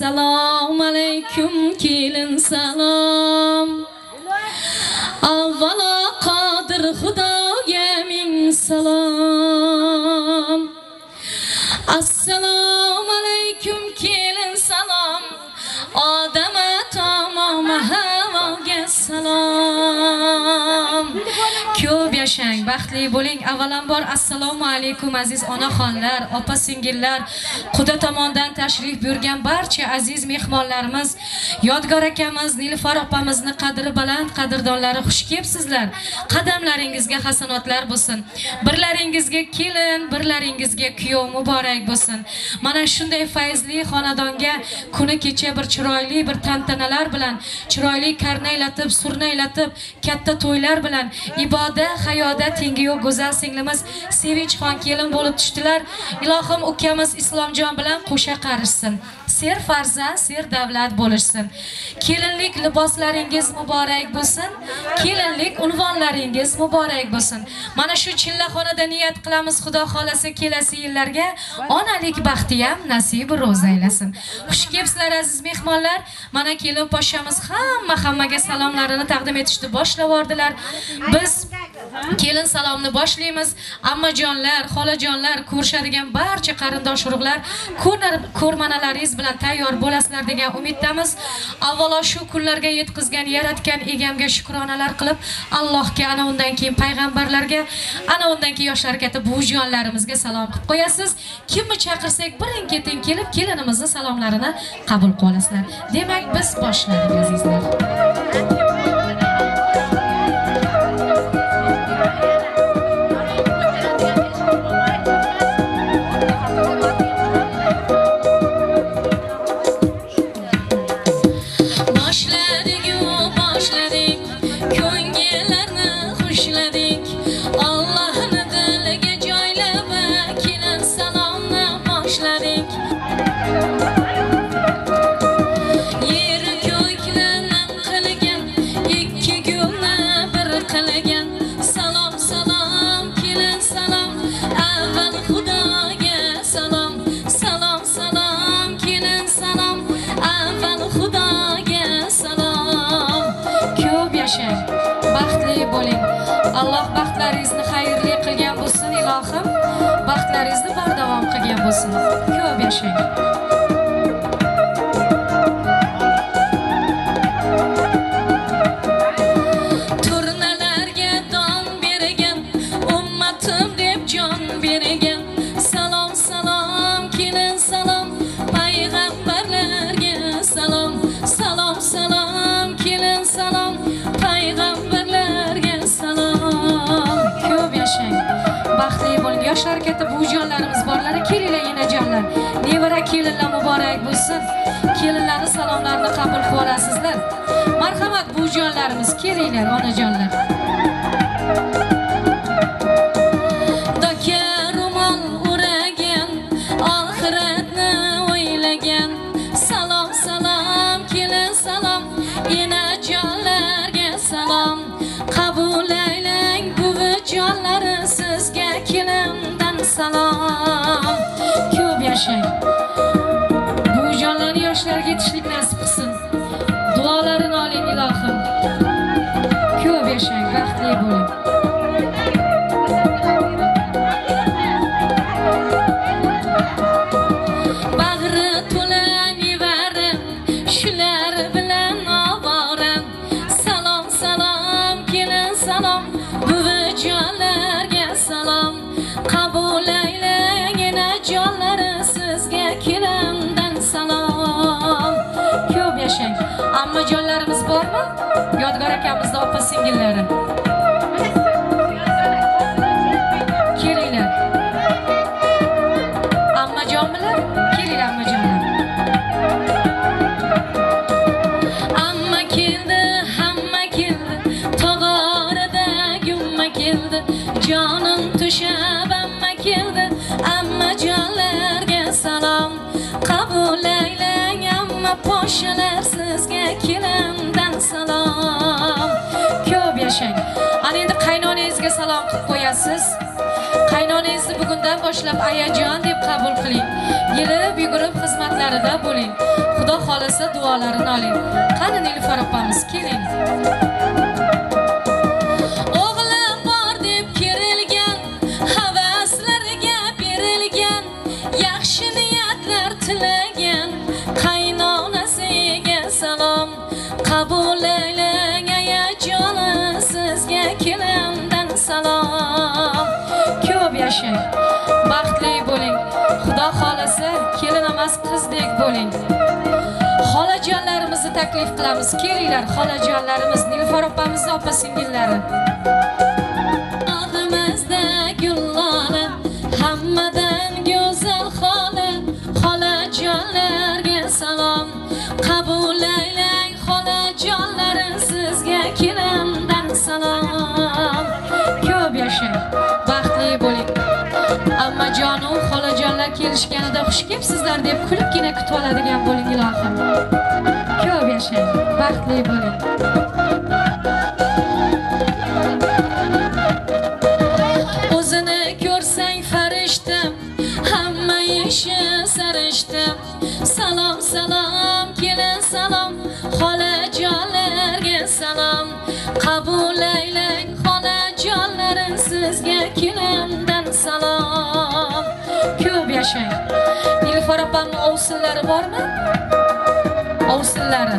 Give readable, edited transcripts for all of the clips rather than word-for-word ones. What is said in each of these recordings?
Assalomu alaykum kelin salom. Avvalo qodir Xudoga ming salom. Assalomu alaykum kelin salom. Odam tamom havoga salom. Ko'p yashang, baxtli bo'ling. Avvalambor assalomu alaykum aziz onaxonlar, opa singillar, quda tomondan tashrif buyurgan barcha aziz mehmonlarimiz, Yodgor akamiz, Nilufar opamizni qadri baland qadrdonlari, xush kelibsizlar. Qadamlaringizga hasanotlar bo'lsin. Birlaringizga kelin, birlaringizga kuyov muborak bo'lsin. Mana shunday fayzli xonadonga kuni kecha bir chiroyli bir tantanalar bilan, chiroyli karnaylatib, surnaylatib, katta to'ylar bilan iboda hayoda tengi yo'q go'zal singlimiz Sevinchxon kelin bo'lib tushdilar. Ilohim ukamiz Islomjon bilan qo'sha qarishsin. Ser farzand, ser davlat bo'lishsin. Kelinlik liboslaringiz muborak bo'lsin. Kelinlik unvonlaringiz muborak bo'lsin. Mana shu chillaxonada niyat qilamiz, Xudo xolasa kelasi yillarga onalik baxti ham nasib ro'za aylasin. Xush kelibsizlar aziz mehmonlar. Mana kelin poshshamiz hammaga salomlarini taqdim etishni boshlab yordilar. Biz kelin salomni boshlaymiz. Ammajonlar, xolajonlar, ko'rishadigan barcha qarindosh urug'lar ko'rmanalaringiz bilan tayyor bo'lasizlar degan umiddamiz. Avvalo shu kunlarga yetkazgan yaratgan egamga shukronalar qilib, Allohga, ana undan keyin payg'ambarlarga, ana undan keyin yoshlar katta buvijonlarimizga salom qilib qo'yasiz. Kimni chaqirsak birin-ketin kelib kelinimizni salomlarini qabul qilib olasizlar. Demak, biz boshladik azizlar. Baxtli bo'ling. Alloh baxtlaringizni xayrli qilgan bo'lsin, ilohim. Baxtlaringizni bardavom qilgan bo'lsin. Ko'p yashang. Turnalarga don bergan, ummatim deb jon bergan. Salom, salom, kelin salom, payg'ambarlarga salom. Salom, salom, kelin salom, payg'ambarlarga salom. Ko'p yashang, baxtli bo'ling. Yoshlar katta buvijonlarimiz borlari, kelinglar enajonlar. Nevara kelinlar muborak bo'lsin. Kelinlarning salomlarini qabul qilib olasizlar. Marhamat buvijonlarimiz, kelinglar onajonlar. Doka ro'mol o'ragan, oxiratni o'ylagan. Salom, salom, kelin salom, enajonlarga salom. Qabul aylang buvijonlari, sizga kelindan salom. Ko'p yashang. Buvijonlarni yoshlarga yetishlik nasib qilsin. Duolarini oling ilohim. Ko'p yashang, baxtli bo'ling. Bag'ri to'la nevara, shular bilan ovoram. Salom, salom, kelin salom, buvijonlarga salom. Qabul aylang enajonlari, sizga kelindan salom. Ko'p yashang. Ammajonlarimiz bormi? Yodgor akamizni opa singillari. Kelinglar. Ammajonmilar? Kelinglar ammajonlar. Amma keldi, hamma keldi, tog'orada gumma keldi. Jonim tushab amma keldi, ammajonlarga salom. Qabul aylang amma poshalar, sizga kelindan salom. Ko'p yashang. Ana endi qaynonangizga salom qilib qo'yasiz. Qaynonangizni bugundan boshlab ayajon deb qabul qiling. Yelib yugurib xizmatlarida bo'ling. Xudo Xohlasa duolarini oling. Qani Nilufar opamiz, keling. O'g'lim bor deb kerilgan, havaslarga berilgan, yaxshi niyatlar tilagan qaynonasiga salom. Qabul aylang ayajoni, sizga kelindan salom. Ko'p yashang, baxtli bo'ling. Xudo xohlasa kelin emas qizdek bo'ling. Xolajonlarimizni taklif qilamiz. Kelinglar xolajonlarimiz, Nilufar opamizni opa singillari. Og'imizda gullola, hammadan go'zal xola, xolajonlarga salom. Qabul aylang xolajonlari, sizga kelindan salom. Ko'p yashang, baxtli bo'ling. Ammajonu xolajonlar kelishganida xush kelibsizlar deb kulibgina kutib oladigan bo'ling ilohim. Ko'p yashang, baxtli bo'ling. O'zini ko'rsang farishta, hamma ishi sarishta. Salom salom kelin salom, xolajonlarga salom. Qabul aylang xolajonlarim, sizga kelindan salom. Ko'p yashang. Nilufar opamning ovsinlari bormi? Ovsinlari.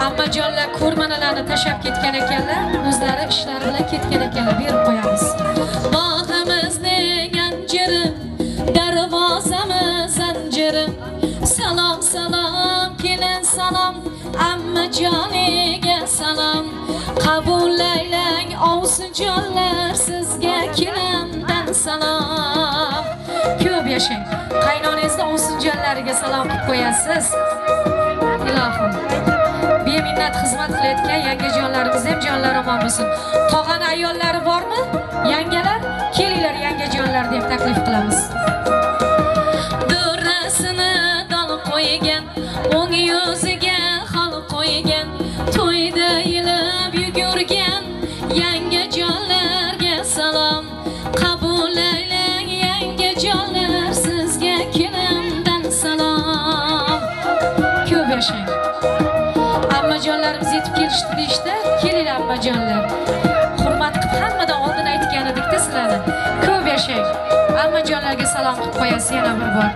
Ammajonlar ko'rmanalarni tashlab ketgan ekanlar, o'zlari ishlari bilan ketgan ekanlar, berib qo'yamiz. Bog'imizning anjiri, darvozamiz zanjiri. Salom salom kelin salom, ammajoniga salom. Qabul aylang ovsinjonlar, sizga kelindan salom. Ko'p yashang. Qaynonangizni ovsinjonlariga salom qilib qo'yasiz. Ilohim. Beminnat xizmat qilayotgan yangajonlarimiz ham jonlari omon bo'lsin. Tog'ani ayollari bormi? Yangalar, kelinglar yangajonlar deb taklif qilamiz. Durrasini dol qo'ygan, o'ng yuziga xol qo'ygan, to'yda yilib yugurgan yangajonlarga salom. Qabul aylang yangajonlar, sizga kelindan salom. Ko'p yashang. Ammajonlarimiz yetib kelishdi deyishdi. Kelinglar ammajonlar. Hurmat qilib hammadan oldin aytgan edikda sizlarni. Ko'p yashang. Ammajonlarga salom qilib qo'yasiz yana bir bor.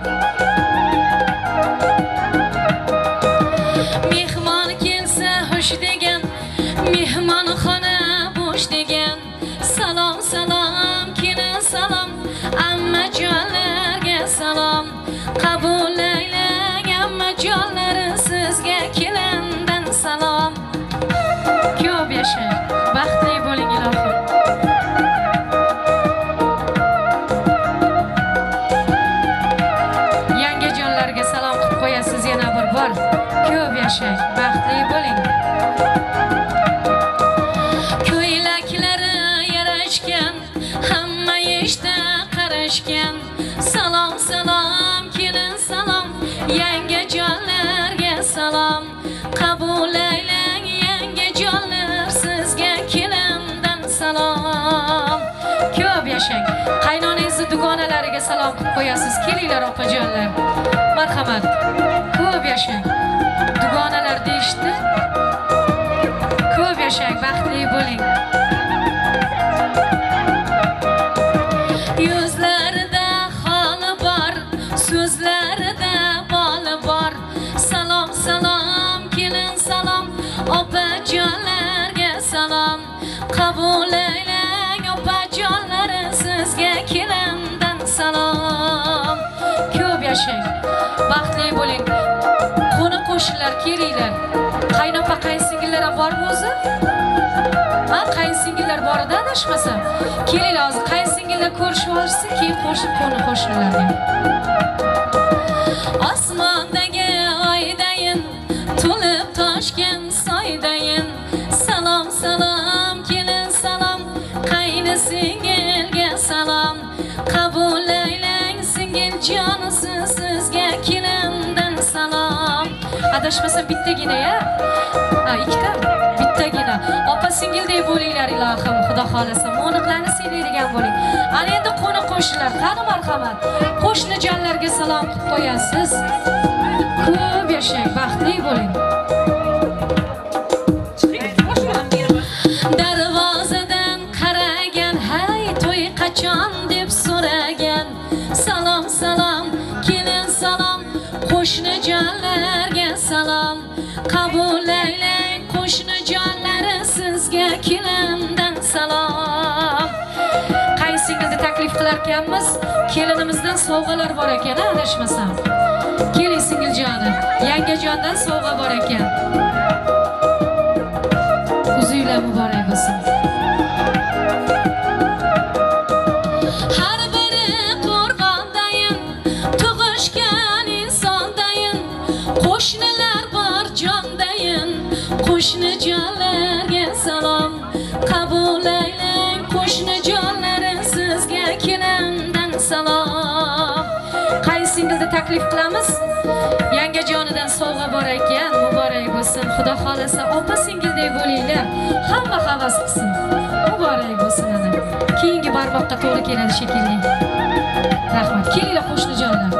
Mehmon kelsa xush degan, mehmonxona bo'sh degan. Salom salom kelin salom, ammajonlarga salom. Qabul aylang ammajonlar, sizga kelindan salom. Ko'p yashang, baxtli bo'ling ilohim. Yangajonlarga salom qilib qo'yasiz yana bir bor. Ko'p yashang, baxtli bo'ling. Ko'ylaklari yarashgan, hamma ishda qarashgan. Salom salom kelin salom, yangajonlarga salom. Qabul aylang yangajonlar, sizga kelindan salom. Ko'p yashang. Qaynonangizni dugonalariga salom qilib qo'yasiz. Kelinglar opajonlar. Marhamat. Ko'p yashang. Dugonalar deyishdi. Ko'p yashang, baxtli bo'ling. Yuzlarida xoli bor, so'zlarida boli bor. Salom salom kelin salom, opajonlarga salom. Qabul aylang opajonlar, sizga kelindan salom. Ko'p yashang, baxtli bo'ling. Qo'ni qo'shnilar kelinglar. Qaynopa qayinsingillar ham bormi o'zi? Ha, qayinsingillar bor edi adashmasam. Kelinglar hozir qayinsingillar ko'rishib olishsin, keyin qo'shib qo'ni qo'shnilarga. Osmondagi oydayin, to'lib toshgan soydayin. Salom salom kelin salom, qayni singilga salom. Qabul aylang singil jonisi, sizga kelindan salom. Adashmasam bittagina ya? Ha, ikkita, bittagina. Opa singildek bo'linglar ilohim, Xudo xolasa. Mo'niqlarni siylaydigan bo'ling. Ana endi qo'ni qo'shnilar, qani marhamat. Qo'shnijonlarga salom qilib qo'yasiz. Ko'p yashang, baxtli bo'ling. Darvozadan qaragan, hay to'y qachon deb so'ragan. Salom salom, kelin salom, qo'shnijonlarga salom. Qabul aylang qo'shnijonlari, sizga kelindan salom. Qaysingizga taklif qilar ekanmiz? Kelinimizdan sovg'alar bor ekan, adashmasam. Keling singiljonim, yangajondan sovg'a bor ekan. Uzuylar muborak bo'lsin. Har biri qo'rg'ondayin, tug'ishgan insondayin, qo'shnilar bor jondayin, qo'shnijonlarga salom. Qabul aylang qo'shnijonlari, sizga kelindan salom. Qaysingizga taklif qilamiz? Yangajonidan sovg'a bor ekan, muborak bo'lsin. Xudo xolasa opa singildek bo'linglar. Hamma havas qilsin. Muborak bo'lsin ana. Keyingi barmoqqa to'g'ri keladi shekilli. Rahmat. Kelinglar qo'shnijonlar.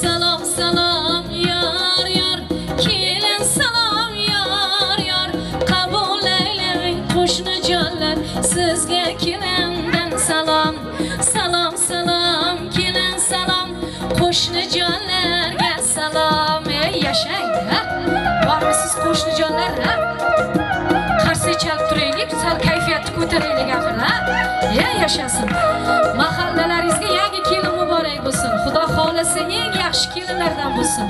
Salom salom yor yor, kelin salom yor yor. Qabul aylang qo'shnijonlar, sizga kelindan salom. Salom salom kelin salom, qo'shnijonlarga salom. Ey yashang, ha? Bormisiz qo'shnijonlar, ha? Qarsak chalib turaylik, sal kayfiyatni ko'taraylik axir, ha? Ey yashasin. Mahallalaringizga yangi kelin muborak bo'lsin. Xudo xolasa eng yaxshi kelinlardan bo'lsin.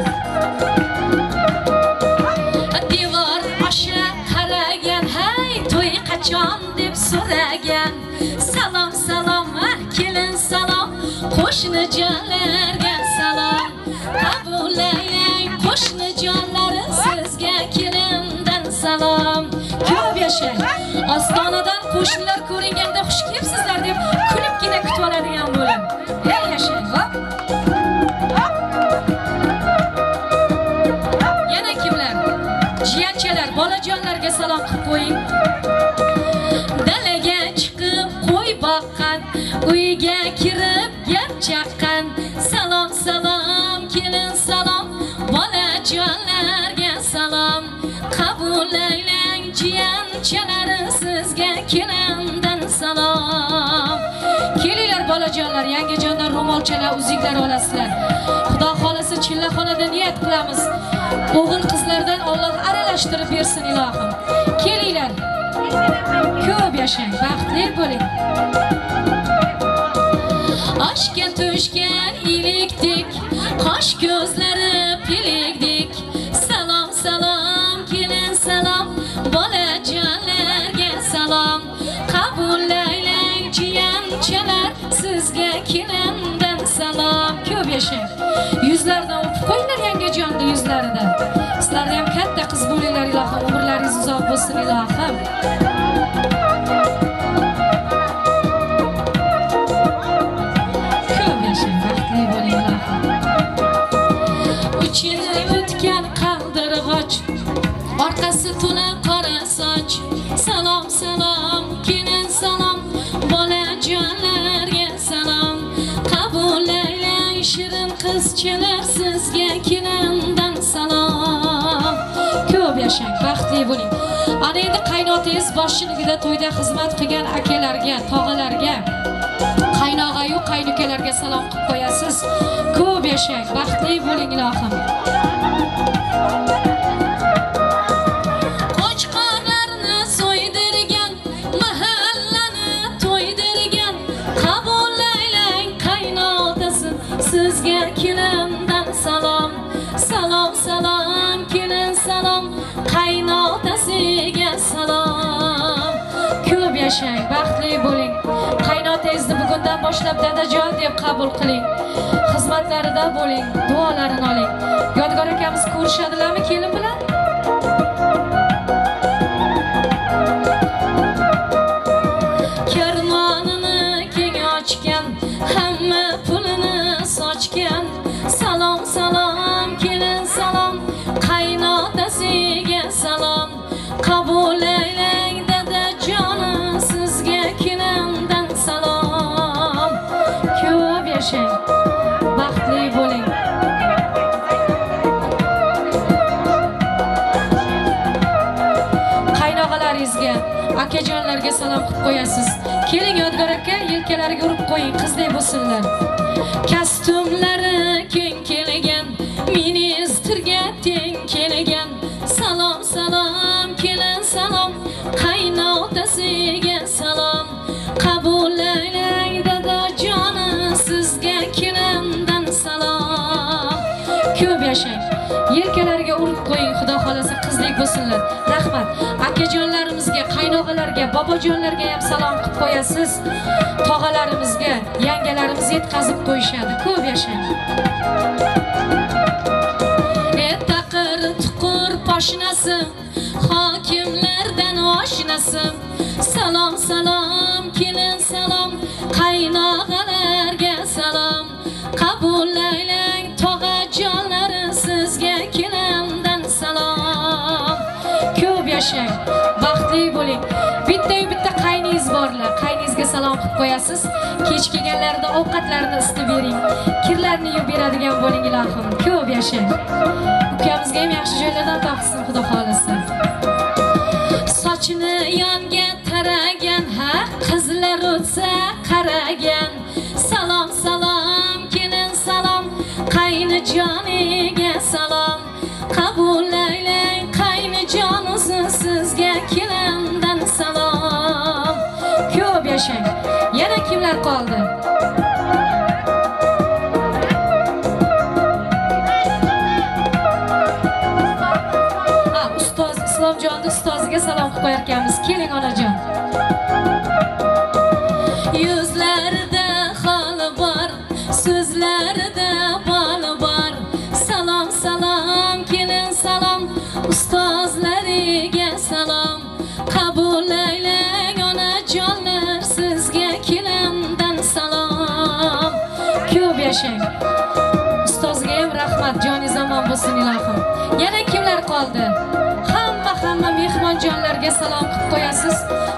Devor osha qaragan, hay to'y qachon deb so'ragan. Salom salom, kelin salom, qo'shnijonlarga salom. Qabul aylang qo'shnijonlari, sizga kelindan salom. Ko'p yashang. Ostonadan qo'shnilar ko'ringanda xush kelibsizlar deb kulibgina kutib oladigan bo'ling. Ey yashang, hop. Yana kimlar? Jiyanchalar, bolajonlarga salom qilib qo'ying. Dalaga chiqib qo'y boqqan, uyga kirib gap chaqqan. Salom salom kelin salom, bolajonlarga salom. Qabul aylang jiyanchalari, sizga kelindan salom. Kelinglar bolajonlar, yangijonlar ro'molchalar, uzuklar olasizlar. Xudo xolasa chillaxonada niyat qilamiz. O'g'il qizlardan Alloh aralashtirib bersin ilohim. Kelinglar. Ko'p yashang, baxtli bo'ling. Oshga tushgan ilikdek, qosh ko'zlari pilikdek. Salom salom kelin salom, bolajonlarga salom. Qabul aylang jiyanchalar, sizga kelindan salom. Ko'p yashang. Yuzlaridan o'pib qo'yinglar yangajonni yuzlaridan. Sizlarda ham katta qiz bo'linglar ilohim, umrlaringiz uzoq bo'lsin ilohim. Ko'p yashang, baxtli bo'ling ilohim. Uchini o'tgan qaldirg'och, orqasi to'la qora soch. Salom salom kelin salom, bolajonlarga salom. Qabul aylang shirin qizchalar, sizga kelindan salom. Ko'p yashang, baxtli bo'ling. Ana endi qaynotangiz boshchiligida to'yda xizmat qilgan akalarga, tog'alarga, qaynog'ayu qaynukalarga salom qilib qo'yasiz. Ko'p yashang, baxtli bo'ling ilohim. Qo'chqorlarni so'ydirgan, mahallani to'ydirgan. Qabul aylang qaynotasi, sizga kelindan salom. Salom salom kelin salom, qaynotasiga salom. Ko'p yashang, baxtli bo'ling. Qaynotangizni bugundan boshlab dadajon deb qabul qiling. Xizmatlarida bo'ling, duolarini oling. Yodgor akamiz ko'rishadilarmi kelin bilan? Karmonini keng ochgan, hamma pulini sochgan. Salom salom kelin salom, qaynotasiga salom. Qabul qo'yasiz. Keling Yodgor aka, yelkalariga urib qo'ying, qizday bo'lsinlar. Kostyumlari keng kelgan, ministrga teng kelgan. Salom salom kelin salom, qaynotasiga salom. Qabul aylang dadajoni, sizga kelindan salom. Ko'p yashang. Yelkalariga urib qo'ying, xudo xolasa qizlik bo'lsinlar. Rahmat. Akajonlarimizga, qaynog'alarga, bobojonlarga ham salom qilib qo'yasiz. Tog'alarimizga, yangalarimiz yetkazib qo'yishadi. Ko'p yashang. Taqir tuqur poshnasi, hokimlardan oshnasi. Salom salom kelin salom, qaynog'alarga salom. Qabul aylang tog'ajonlari, sizga kelindan salom. Ko'p yashang, baxtli bo'ling. Bitta-yu bitta qayningiz borlar, qayningizga salom qilib qo'yasiz. Kech kelganlarida ovqatlarini isitib bering, kirlarini yuvib beradigan bo'ling ilohim. Ko'p yashang. Ukamizga ham yaxshi joylardan topsin xudo xolasa. Sochini yonga taragan, ha qizlar o'tsa qaragan. Salom salom kelin salom, qaynijoniga salom. Qabul aylang qaynijonisi, sizga kelindan salom. Ko'p yashang. Yana kimlar qoldi? Ha, ustoz Islomjonni ustoziga salom qilib qo'yarkanmiz. Keling onajon. Yuzlarida holi bor, so'zlarida boli bor. Salom salom kelin salom, ustozlariga salom. Qabul aylang onajonlar, sizga kelindan salom. Ko'p yashang. Ustozga ham rahmat, joningiz omon bo'lsin ilohim. Yana kimlar qoldi? Hamma mehmonjonlarga salom qilib qo'yasiz.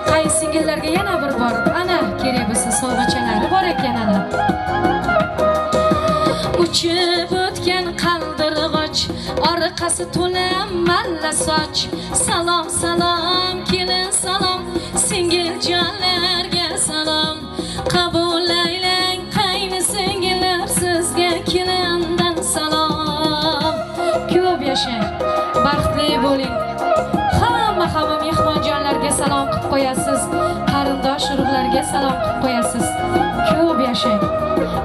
Qayinsingillarga yana bir bor. Ana kerak bo'lsa sovg'achalari bor ekan ana. Uchib o'tgan qaldirg'och, orqasi to'la malla soch. Salom salom kelin salom, singiljonlarga salom. Qabul aylang qayni singillar, sizga kelindan salom. Ko'p yashang, baxtli bo'ling. Hamma mehmonjonlarga salom qilib qo'yasiz. Qarindosh urug'larga salom qilib qo'yasiz. Ko'p yashang.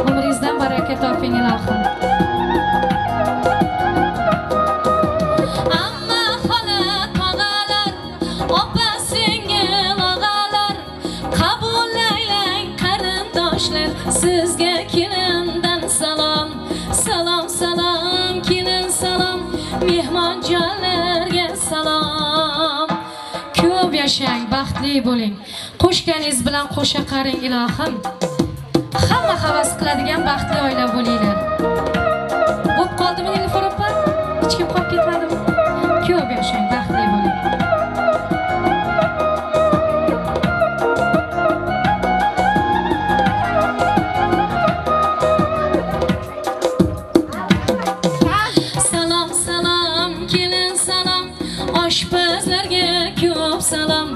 Umringizdan baraka toping ilohim. Amma xola tog'alar, opa singil og'alar, qabul aylang qarindoshlar, sizga kelindan salom. Salom salom kelin salom, mehmonjonlarga salom. Ko'p yashang, baxtli bo'ling. Qo'shganingiz bilan qo'sha qaring ilohim. Hamma havas qiladigan baxtli oila bo'linglar. Bo'p qoldimi Nilufar opa? Hech kim qolib ketmadimi? Ko'p yashang, baxtli bo'ling. Salom salom kelin salom, oshpazlarga ko'p salom.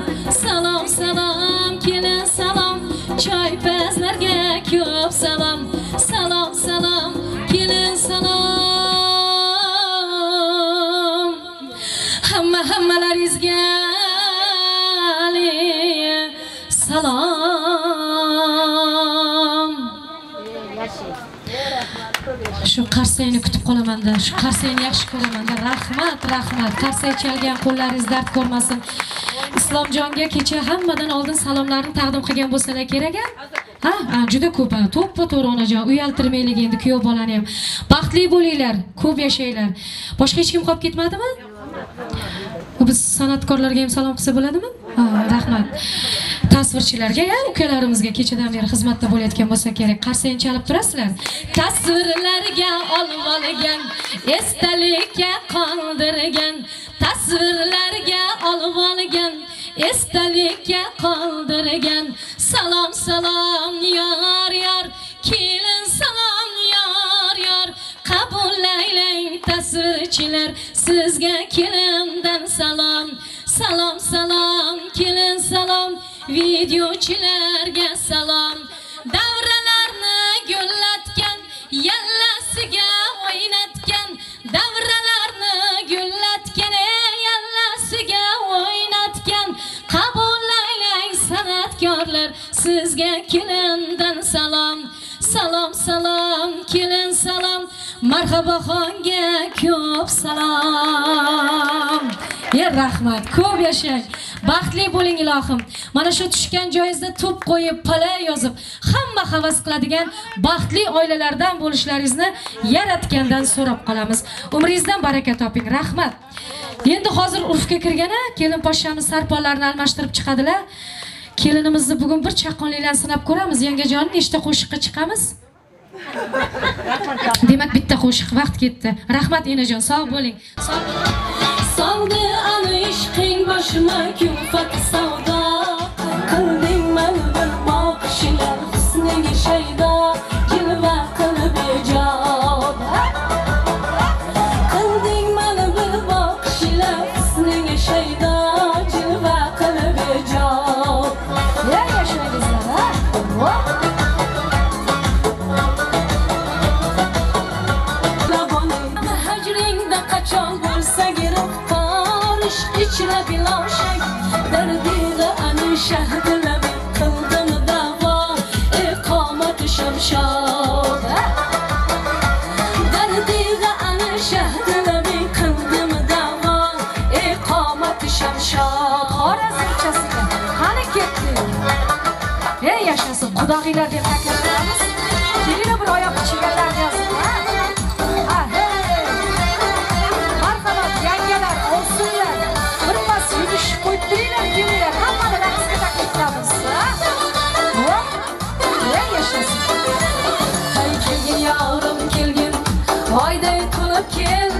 Salom salom kelin salom, choypazlarga ko'p salom. Salom salom kelin salom, hamma hammalaringizga salom. Shu qarsayni kutib qolamanda, shu qarsayni yaxshi ko'ramanda. Rahmat, rahmat. Qarsay chalgan qo'llaringiz dard ko'rmasin. Islomjonga kecha hammadan oldin salomlarni taqdim qilgan bo'lsalar kerak a? Ha, juda ko'p, to'ppa-to'g'ri onajon, uyaltirmaylik endi kuyov bolani ham. Baxtli bo'linglar, ko'p yashanglar. Boshqa hech kim qolib ketmadimi? Biz san'atkorlarga ham salom qilsa bo'ladimi? Ha, rahmat. Tasvirchilarga, ukalarimizga kechadan beri xizmatda bo'layotgan bo'lsa kerak. Qarsayni chalib turasizlar. Tasvirlarga olib olgan, esdalikka qoldirgan. Tasvirlarga olib olgan, esdalikka qoldirgan. Salom salom yor yor, kelin salom yor yor. Qabul aylang tasvirchilar, sizga kelindan salom. Salom salom kelin salom, Videochilarga salom. Davralarni gullatgan, yallasiga o'ynatgan. Davralarni gullatgan, yallasiga o'ynatgan. Qabullaylang san'atkorlar, sizga kelindan salom. Salom salom kelin salom, marhaboxonga ko'p salom. Ya rahmat, ko'p yashang, baxtli bo'ling ilohim. Mana shu tushgan joyingizda to'p qo'yib, pala yozib, hamma havas qiladigan baxtli oilalardan bo'lishlaringizni yaratgandan so'rab qolamiz. Umringizdan baraka toping, rahmat. Endi hozir urfga kirgana kelin poshshamiz sarponlarini almashtirib chiqadilar. Kelinimizni bugun bir chaqqonlikdan sinab ko'ramiz. Yangajon, nechta qo'shiqqa chiqamiz? Demak, bitta qo'shiq, vaqt ketdi. Rahmat enajon, sog' bo'ling. Soldi ani ishqing boshima kulfat savdo. Qilding meni bir boqishlar husniga shaydo, jilva qilib ijod. Qilding meni bir boqishlar husniga shaydo, jilva qilib ijod. Ya yashangizlar, ha? Hajringda qachon bo'lsa giriftor, ishq ichra biloshak dardiga ani shahdila qildim davo, iqomat shamshod. Dardiga ani shahdila qildim davo, iqomat shamshod. Xorazmchasiga qani ketdi? Ey yashasin, qudag'iylar deb taklif qilamiz. Kelinglar bir oyoq ichiganlarni yozib, ha? Marhamat, yangalar, ovsinlar, birpas yurishib qo'yib turinglar, kelinglar, hammani raqsga taklif qilamiz, ha? Ey yashasin. Hay kelgin yorim, kelgin, oyday to'lib kel,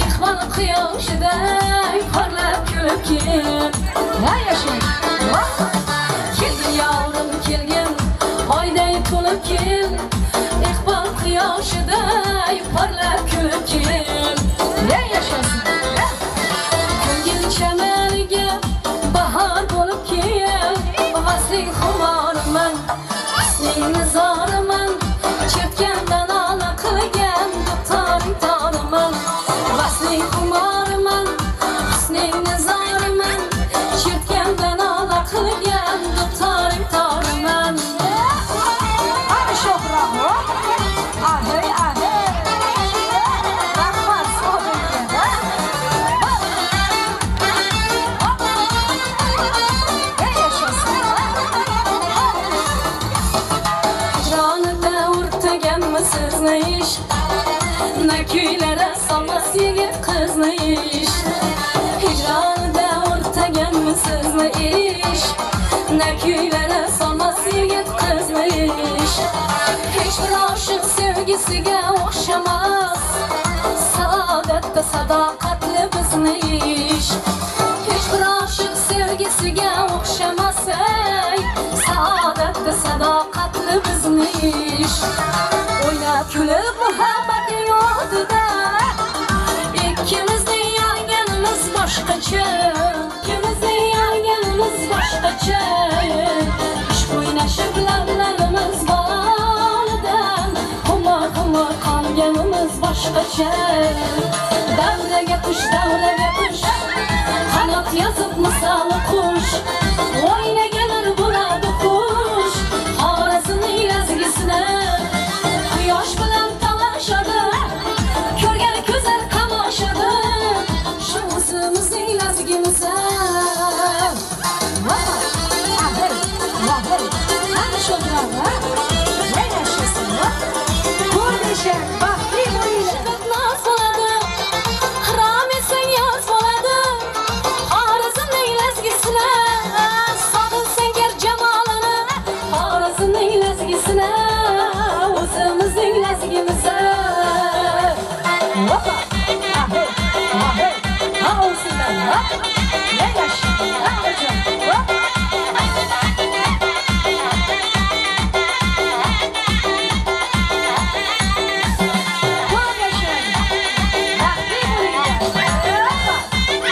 iqbol quyoshiday porlab kulib kel. Ey yashang. Kelgin yorim, kelgin, oyday to'lib kel, iqbol quyoshiday porlab kulib kel. Ey yashasin. Ko'ngil chamaniga bahor bo'lib kel, vasling xumoriman, husning nizoriman, chertgandan ola qilgan dutoring toriman. Vasling xumoriman, husning nizoriman, chertgandan ola qilgan dutoring toriman. Qani sho'xroq, ahey ahey. Rahmat, sog' bo'ling. Ey yashasin. Hijronida o'rtaganmi sizni ishq, na kuylara solmas yigit qizni ishq. Hijronida o'rtaganmi sizni ishq, na kuylara solmas yigit qizni ishq. Hech bir oshiq sevgisiga o'xshamas, saodatda sadoqatli bizni ishq. Hech bir oshiq sevgisiga o'xshamas, ey, saodatda sadoqatli bizni ishq. O'ynab kulib muhabbatning o'tida, ikkimizning yonganimiz boshqacha, ikkimizning yonganimiz boshqacha. Ishq o'ynashib lablarimiz bolidan, xumor xumor qolganimiz boshqacha. Davraga tush, davraga tush, qanot yozib misoli qush, o'ynaganlar bo'ladi xush. Xorazmning lazgisini quyosh bilan talashadi, ko'rgan ko'zlar qamoshadi. Shu o'zimizning lazgimiz. Qani sho'xroq, ha? Ey yashasin, ko'p yashang, baxtli bo'linglar. Noz bo'ladi, harom esang yoz bo'ladi. Xorazmning lazgisini sog'insang gar jamolini, Xorazmning lazgisini, o'zimizning lazgimiz. Hoppa, ahey, ahey, ha ovsinlar, ha? Ey yashasin, ha onajon, hop. Ko'p yashang, baxtli bo'linglar. Hoppa,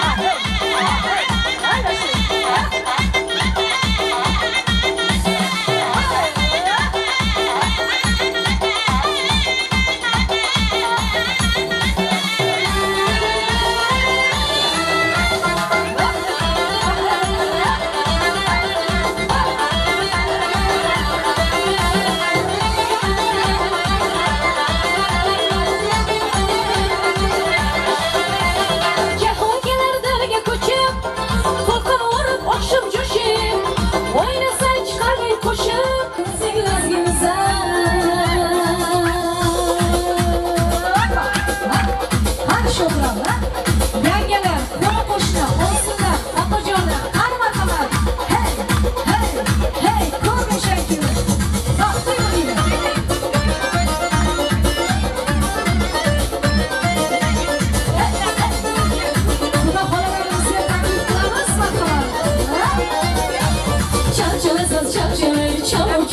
ahey, ahey, ha yashasin, ha?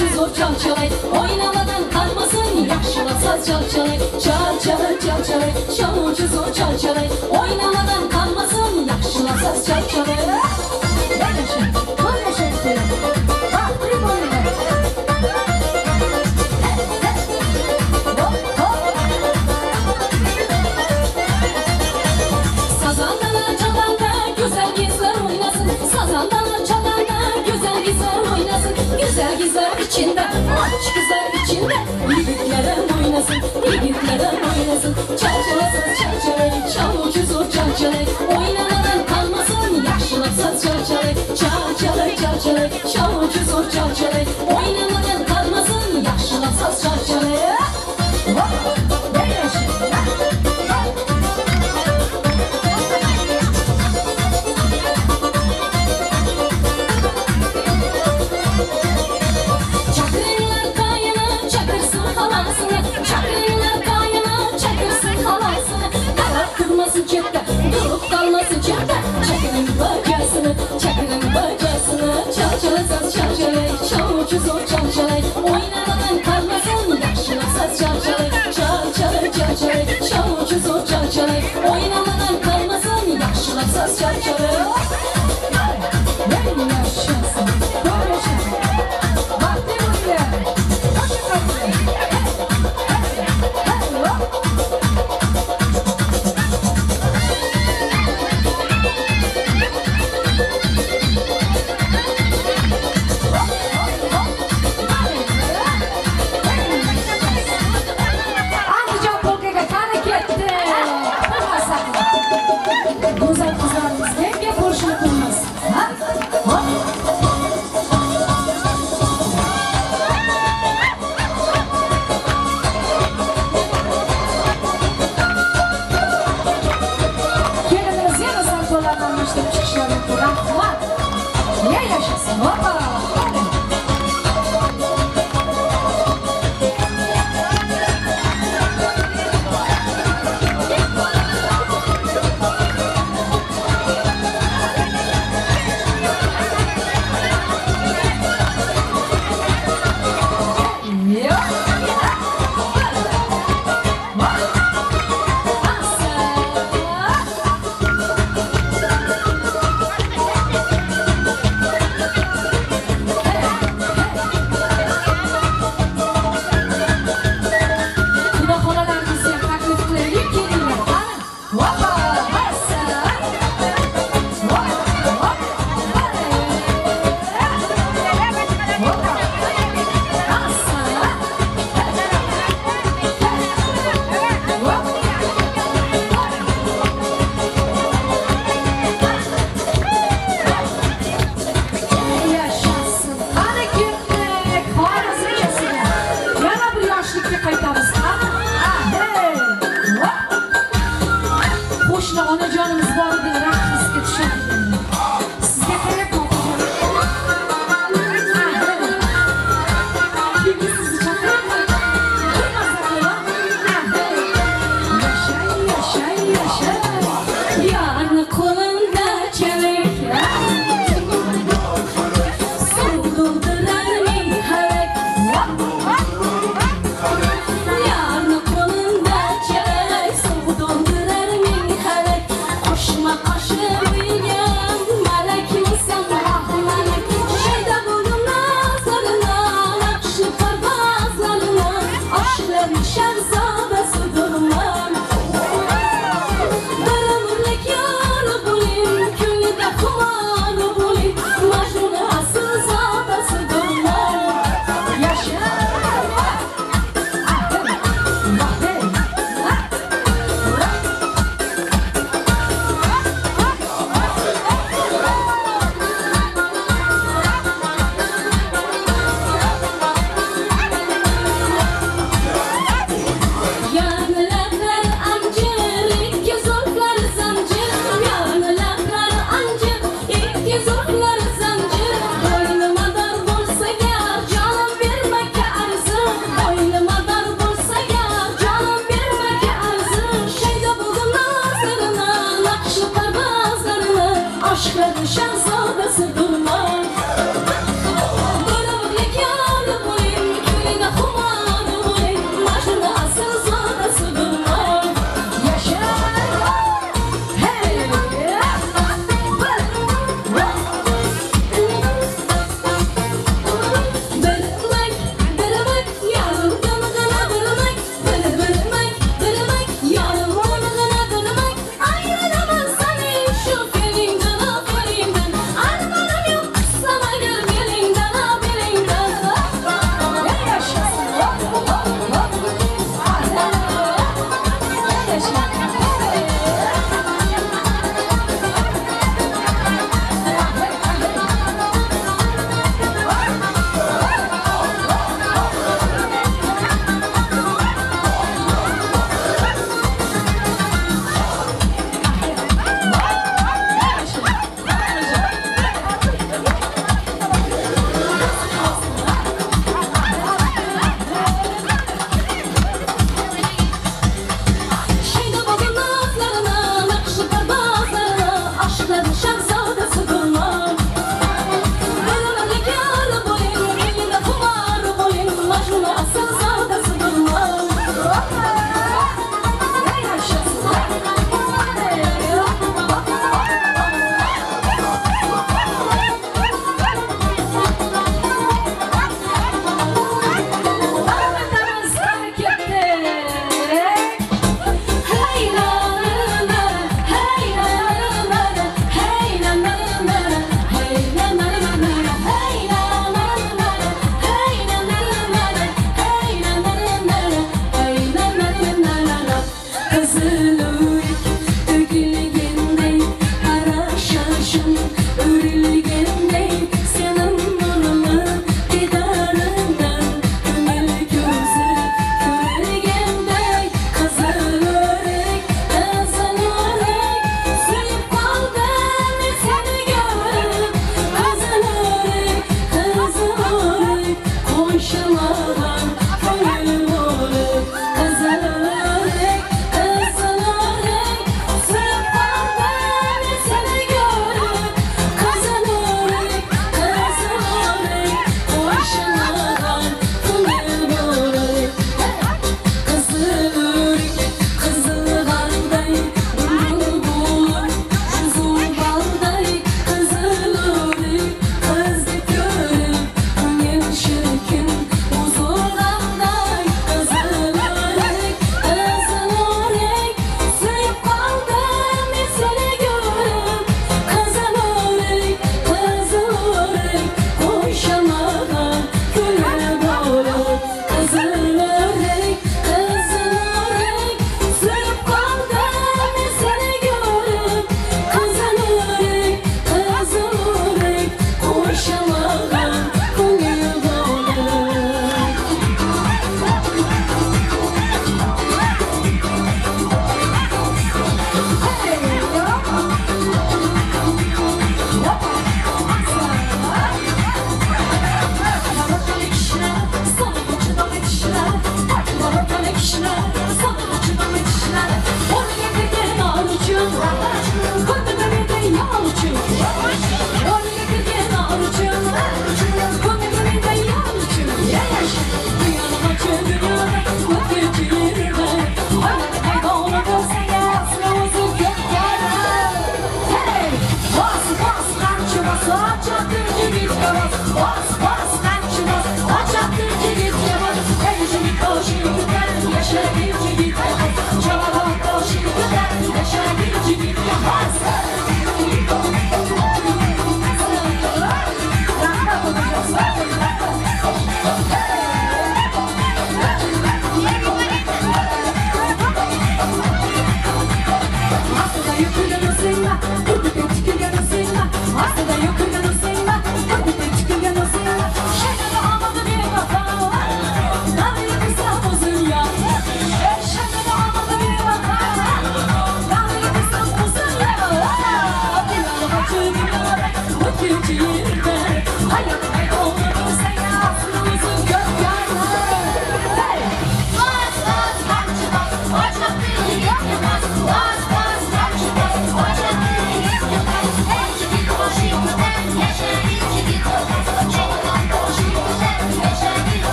Chaluvchi zo'r chal chalay, o'ynamadan qalmasin, yaxshilab saz chal chalay. Chal chalay, chal chalay, chaluvchi zo'r chal chalay, o'ynamadan qalmasin, yaxshilab saz chal chalay. Yashang, ko'p yashang, baxtli bo'linglar. Sazandalar çalanda güzel kızlar oynasın. Sazandalar çalanda güzel kızlar oynasın. Güzel kızlar içinde, maç kızlar içinde, yiğitlerim oynasın, yiğitlerim oynasın. Çal çalasın, çal çalay, çalucu zor çal çalay, oynamadan kalmasın, yaxshilab saz çal çalay. Çal çalay, çal çalay, çalucu zor çal çalay, oynamadan kalmasın, yaxshilab saz çal çalay. Çakırlar kayana, çakırsın halasını. Çakırlar kayana, çakırsın halasını. Qarab turmasın chetda, durib qolmasin chetda. Chakirning bachasini, chakirning bachasini. Chal chalasaz, chal chalay, chaluvchi zo'r chal chalay, o'ynamadan qalmasin, yaxshilab saz chal chalay. Chal chalay, chal chalay, chaluvchi zo'r chal chalay, o'ynamadan qalmasin, yaxshilab saz chal chalay. Yashasin, ko'p yashang, baxtli bo'linglar. Qo'shiq ayting. Andijon polkiga qani ketdi? Go'zal qizlarimiz menga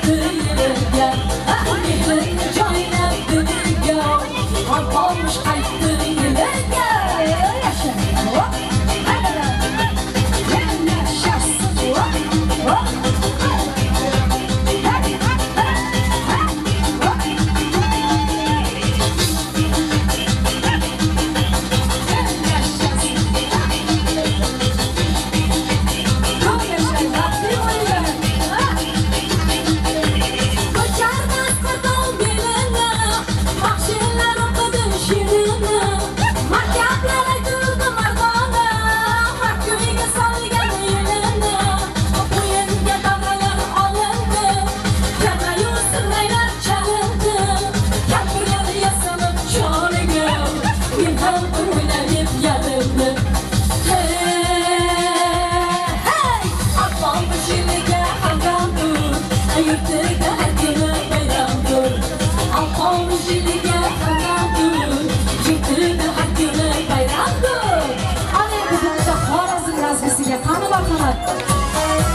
qaytdi yiliga, mehrini joylab diliga, Alpomish qaytdi yiliga. Yasha!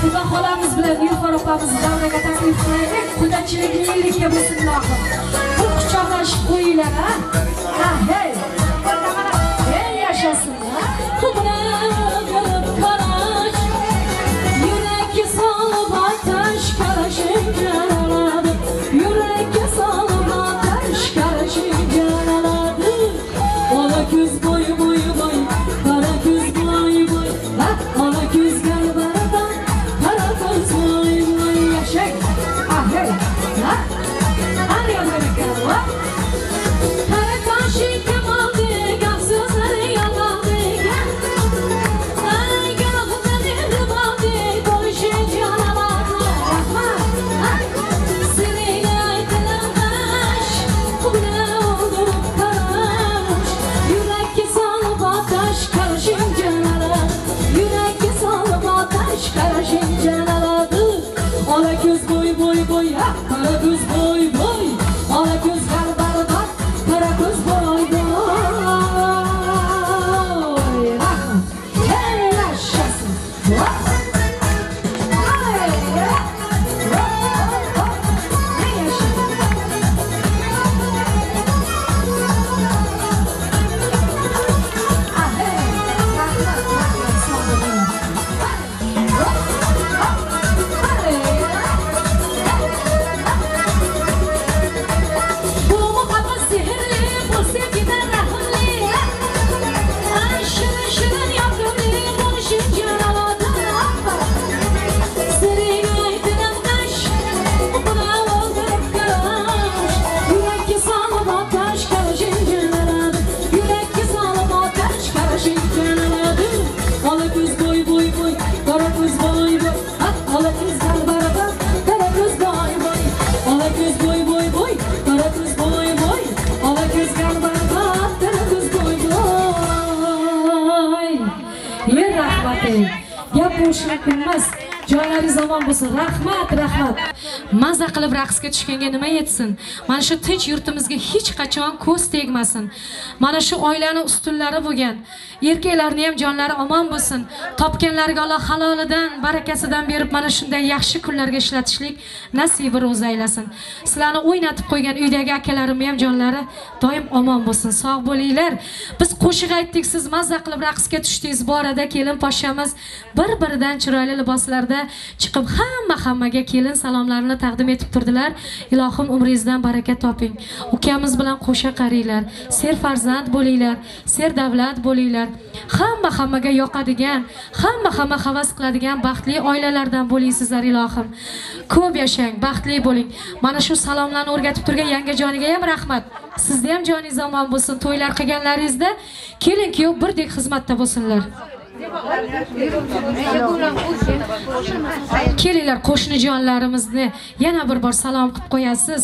Xudo xolamiz bilan Nilufar opamizni davraga taklif qilaylik. Qudachilik yillikka bo'lsin ilohim. Bir quchoqlashib qo'yinglar, ha? Ha, hey. Hey, yashasin, ha? Yurakka solib otash qarashing jaraladi. Yurakka solib otash qarashing jaraladi. Ola ko'z bo'y bo'y bo'y, qora ko'z bo'y bo'y, ha, ola ko'z galbardan, qora ko'z bo'y bo'y, yashang. Ah, hey. Ha? Ana yonga. Qara qoshing kamoldi, gap so'zlari yolg'on. Ay, gohida riboldi, qo'lishi jaloladi. Rahmat. Siringni aytilam g'ash, qubla o'ldirib qarash. Yurakka solib otash qarashing jaloladi. Yurakka solib otash qarashing jaloladi. Ola ko'z bo'y bo'y bo'y, ha, qora ko'z bo'y bo'y. Ola ko'z galbardan, qora ko'z bo'y bo'y. Rahmat. Hey, yashasin. Hey, hey, yashasin. Ah, hey. Rahmat, rahmat, sog' bo'ling. Bu muhabbat sehrli, bu sevgidan rahimli. Ay, shirin shirin yoqimli, bo'lishing jaloladi. Siringni aytilam g'ash, qura o'ldirib qarash. Yurakka solib otash qarashing jaloladi. Yurakka solib otash qarashing jaloladi. Ola ko'z bo'y bo'y bo'y, qora ko'z bo'y bo'y, ha, ola ko'z galbardan, qora ko'z bo'y bo'y. Ola ko'z bo'y bo'y bo'y, qora ko'z bo'y bo'y, ola ko'z galbardan, qora ko'z bo'y bo'y. Yer rahmati. Gap bo'lishi mumkin emas. Jonlaringiz omon bo'lsin. Rahmat, rahmat. Maza qilib raqsga tushganga nima yetsin? Mana shu tinch yurtimizga hech qachon ko'z tegmasin. Mana shu oilani ustunlari bo'lgan erkaklarni ham jonlari omon bo'lsin. Topganlariga Alloh halolidan, barakasidan berib mana shunday yaxshi kunlarga ishlatishlik nasibi ro'za aylasin. Sizlarni o'ynatib qo'ygan uydagi akalarimni ham jonlari doim omon bo'lsin. Sog' bo'linglar. Biz qo'shiq aytdik, siz maza qilib raqsga tushdingiz. Bu arada kelin poshshamiz bir-biridan chiroyli liboslarda chiqib hamma-hammaga kelin salomlarini taqdim etib turdilar. Ilohim umringizdan baraka toping. Ukamiz bilan qo'sha qaringlar, serfarzand bo'linglar, serdavlat bo'linglar. Hamma-hammaga yoqadigan, hamma-hamma havas qiladigan baxtli oilalardan bo'lingsizlar ilohim. Ko'p yashang, baxtli bo'ling. Mana shu salomlarni o'rgatib turgan yangajoniga ham rahmat. Sizda ham joningiz omon bo'lsin. To'ylar qilganlaringizda kelin kuyov birdek xizmatda bo'lsinlar. Kelinglar qo'shnijonlarimizni yana bir bor salom qilib qo'yasiz.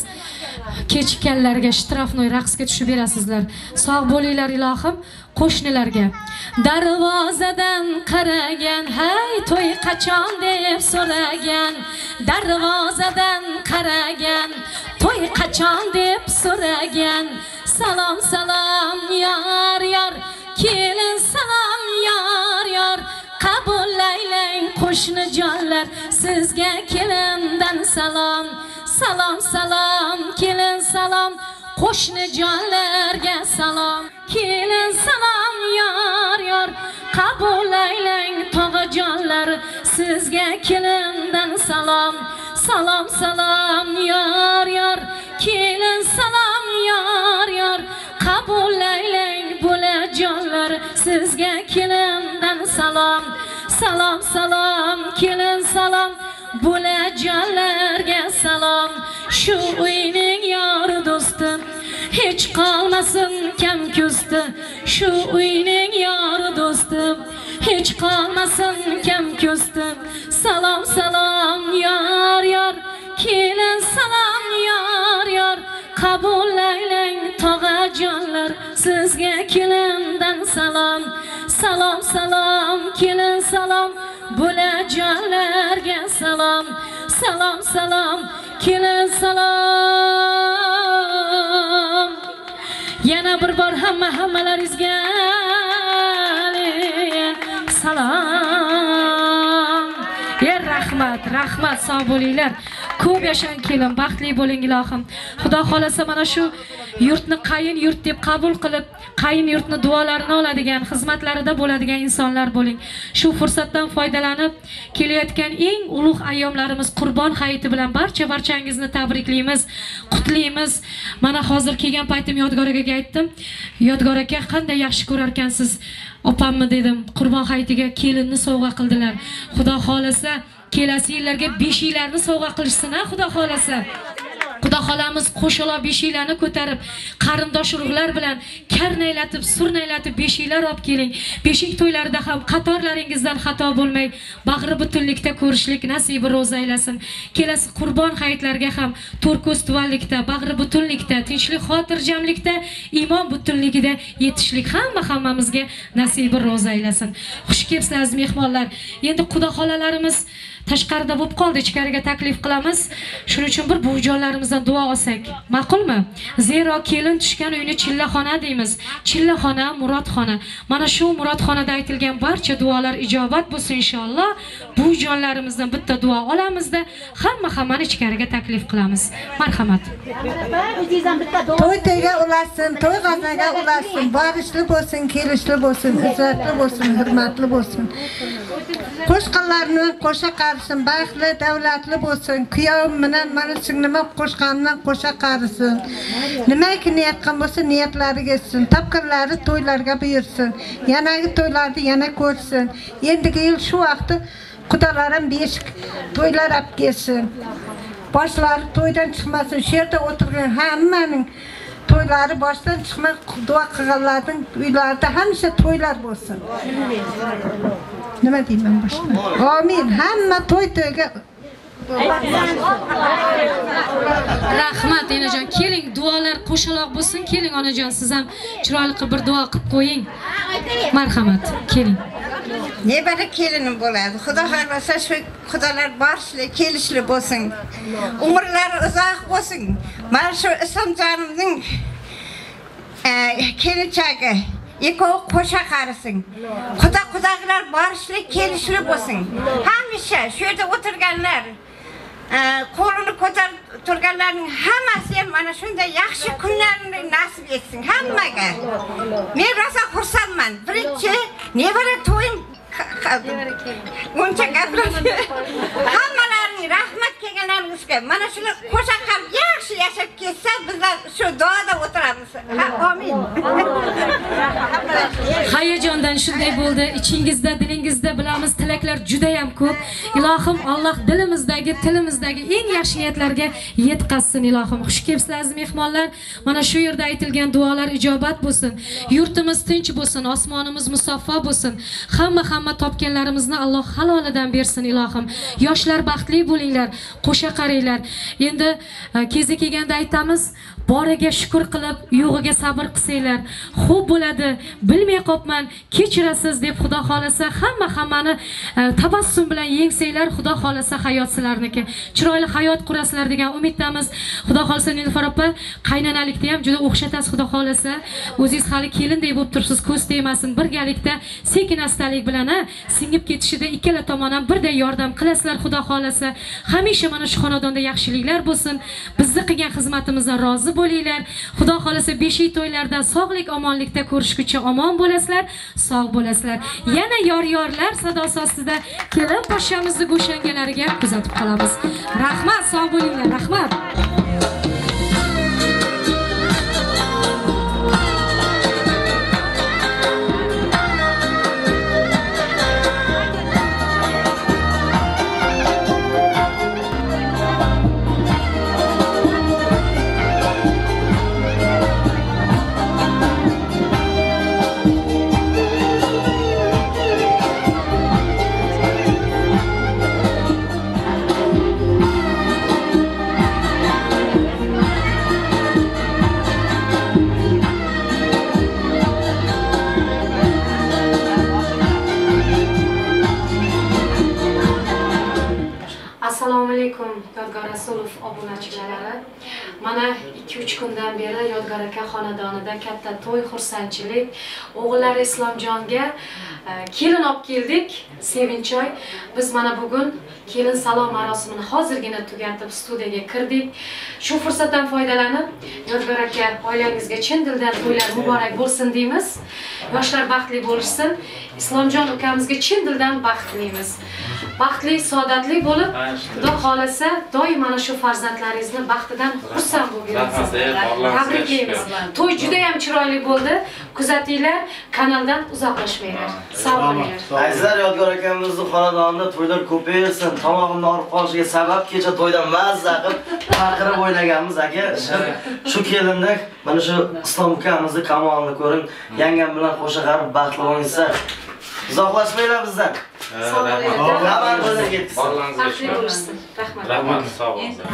Kechikkanlarga shtrafnoy raqsga tushib berasizlar. Sog' bo'linglar ilohim qo'shnilarga. Darvozadan qaragan, hay to'y qachon deb so'ragan. Darvozadan qaragan, to'y qachon deb so'ragan. Salom salom yor yor, kelin salom yor yor. Qabullaylang qo'shnijonlar, sizga kelindan salom. Salom salom kelin salom, qo'shni jonlarga salom. Kelin salom yor yor, qabul aylang tog'ajonlar, sizga kelindan salom. Salom salom yor yor, kelin salom yor yor, qabul aylang bo'lajonlar, sizga kelindan salom. Salom salom kelin salom, bo'lajonlarga salom. Shu uyning yori do'sti, hech qolmasin kam ko'sti. Shu uyning yori do'sti, hech qolmasin kam ko'sti. Salom salom yor yor, kelin salom yor yor, qabul aylang tog'ajonlar, sizga kelindan salom. Salom salom kelin salom, bo'lajonlarga salom. Salom salom kelin salom. Yana bir bor hamma hammalaringizga salom. Rahmat, rahmat, sog' bo'linglar. Ko'p yashang kelin, baxtli bo'ling ilohim. Xudo xolasa mana shu yurtni qayin yurt deb qabul qilib, qayin yurtni duolarini oladigan, xizmatlarida bo'ladigan insonlar bo'ling. Shu fursatdan foydalanib, kelayotgan eng ulug' ayyomlarimiz Qurbon hayiti bilan barcha barchangizni tabriklaymiz, qutlaymiz. Mana hozir kelgan paytim Yodgor akaga aytdim. Yodgor aka, qanday yaxshi ko'rarkansiz opamni dedim. Qurbon hayitiga kelinni sovg'a qildilar. Xudo xolasa kelasi yillarga beshiklarni sovg'a qilishsin, ha, Xudo xolasa. Xudo xolamiz qo'shaloq beshiklarni ko'tarib, qarindosh urug'lar bilan karnaylatib, surnaylatib beshiklar olib keling. Beshik to'ylarida ham qatorlaringizdan xato bo'lmay, bag'ri butunlikda ko'rishlik nasibi ro'za aylasin. Kelasi Qurbon hayitlarga ham to'rko'z tuvallikda, bag'ri butunlikda, tinchlik, xotirjamlikda, iymon butunligida yetishlik hamma hammamizga nasibi ro'za aylasin. Xush kelibsizlar aziz mehmonlar. Endi xudo xolalarimiz tashqarida bo'lib qoldi, ichkariga taklif qilamiz. Shuning uchun bir buvijonlarimizdan duo olsak, ma'qulmi? Zero kelin tushgan uyni chillaxona deymiz. Chillaxona, murodxona. Mana shu murodxonada aytilgan barcha duolar ijobat bo'lsin inshaalloh. Buvijonlarimizdan bitta duo olamizda, hamma hammani ichkariga taklif qilamiz. Marhamat. To'y to'yga ulasin, to'y g'aznaga ulasin, borishli bo'lsin, kelishli bo'lsin, izzatli bo'lsin, hurmatli bo'lsin. Qo'shqonlarni qo'sha qarisin, baxtli, davlatli bo'lsin. Kuyovim bilan mana singlim qo'shqondan qo'sha qarisin. Nimaki niyat qilgan bo'lsa, niyatlariga yetsin. Topganlari to'ylarga buyursin. Yanagi to'ylarni yana ko'rsin. Endigi yil shu vaqtda qudalarim beshik to'ylar olib kelsin. Boshlari to'ydan chiqmasin. Shu yerda o'tirgan hammaning to'ylari boshdan chiqmay, duo qilganlarning uylarida hamisha to'ylar bo'lsin. Nima deyman boshqa? Amin. Hamma to'y to'yga. Rahmat enajon. Keling, duolar qo'shaloq bo'lsin. Keling onajon, siz ham chiroyli qilib bir duo qilib qo'ying. Marhamat, keling. Nevara kelinim bo'ladi. Xudo xohlasa shu xudolar borishli, kelishli bo'lsin. Umrlari uzoq bo'lsin. Mana shu Islomjonimning kelinchagi ikkovi qo'sha qarisin. Xudo qudag'lar borishli, kelishli bo'lsin. Hamisha shu yerda o'tirganlar, qo'lini ko'tarib turganlarning hammasi ham mana shunday yaxshi kunlarni nasib etsin hammaga. Men rosa xursandman. Birinchi nevara to'yim uncha gapirmayman. Hammalaring rahmat kelganlaringizga. Mana shular qo'sha qarib yaxshi yashab ketsa, bizlar shu duoda o'tiramiz. Ha, amin. Hayajondan shunday bo'ldi. Ichingizda, dilingizda bilamiz tilaklar juda ham ko'p. Ilohim Alloh dilimizdagi, tilimizdagi eng yaxshi niyatlarga yetkazsin ilohim. Xush kelibsizlar aziz mehmonlar. Mana shu yerda aytilgan duolar ijobat bo'lsin. Yurtimiz tinch bo'lsin, osmonimiz musaffo bo'lsin. Hamma topganlarimizni Alloh halolidan bersin ilohim. Yoshlar baxtli bo'linglar, qo'sha qaranglar. Endi kezi kelganda aytamiz, Boriga shukr qilib, yo'g'iga sabr qilsanglar, xo'p bo'ladi, bilmay qopman, kechirasiz deb Xudo xolasa hammani tabassum bilan yengsanglar, Xudo xolasa hayot sizlarniki. Chiroyli hayot qurasizlar degan umiddamiz. Xudo xolasa Nilufar opa, qaynanalikda ham juda o'xshatasiz Xudo xolasa. O'zingiz hali kelindek bo'lib turibsiz, ko'z tegmasin. Birgalikda sekin astalik bilan singib ketishida ikkala tomon ham birday yordam qilasizlar Xudo xolasa. Hamisha mana shu xonadonda yaxshiliklar bo'lsin. Bizni qilgan xizmatimizdan rozi bo'linglar. Xudo xolasa beshik to'ylarda sog'lik omonlikda ko'rishguncha omon bo'lasizlar, sog' bo'lasizlar. Yana yor-yorlar sadosi ostida kelin poshshamizni go'shangalariga kuzatib qolamiz. Rahmat, sog' bo'linglar, rahmat. Assalomu alaykum Yodgor Rasulov obunachilari. Mana 2-3 kundan beri Yodgor aka xonadonida katta to'y, xursandchilik. O'g'illari Islomjonga kelin olib keldik, Sevinchoy. Biz mana bugun kelin salom marosimini hozirgina tugatib studiyaga kirdik. Shu fursatdan foydalanib Yodgor aka oilangizga chin dildan to'ylar muborak bo'lsin deymiz. Yoshlar baxtli bo'lishsin. Islomjon ukamizga chin dildan baxt tilaymiz. Baxtli, saodatli bo'lib, Xudo xolasa doim mana shu farzandlaringizni baxtidan xursand bo'lib yurasiz. Tabriklaymiz. To'y juda ham chiroyli bo'ldi. Kuzatinglar, kanaldan uzoqlashmanglar. Sog' bo'linglar. Azizlar, Yodgor akamizning xonadonida to'ylar ko'paysin. Tomog'imni og'rib qolishiga sabab kecha to'yda mazza qilib baqirib o'ynaganmiz aka. Shu kelinni mana shu Islom ukamizning kamolini ko'ring. Yangam bilan qo'sha qarib baxtli bo'linglar. Uzoqlashmanglar bizdan. Sog' bo'linglar. Xabar bo'lsa ketsin. Baxtli bo'lishsin. Rahmat. Rahmat, sog' bo'linglar.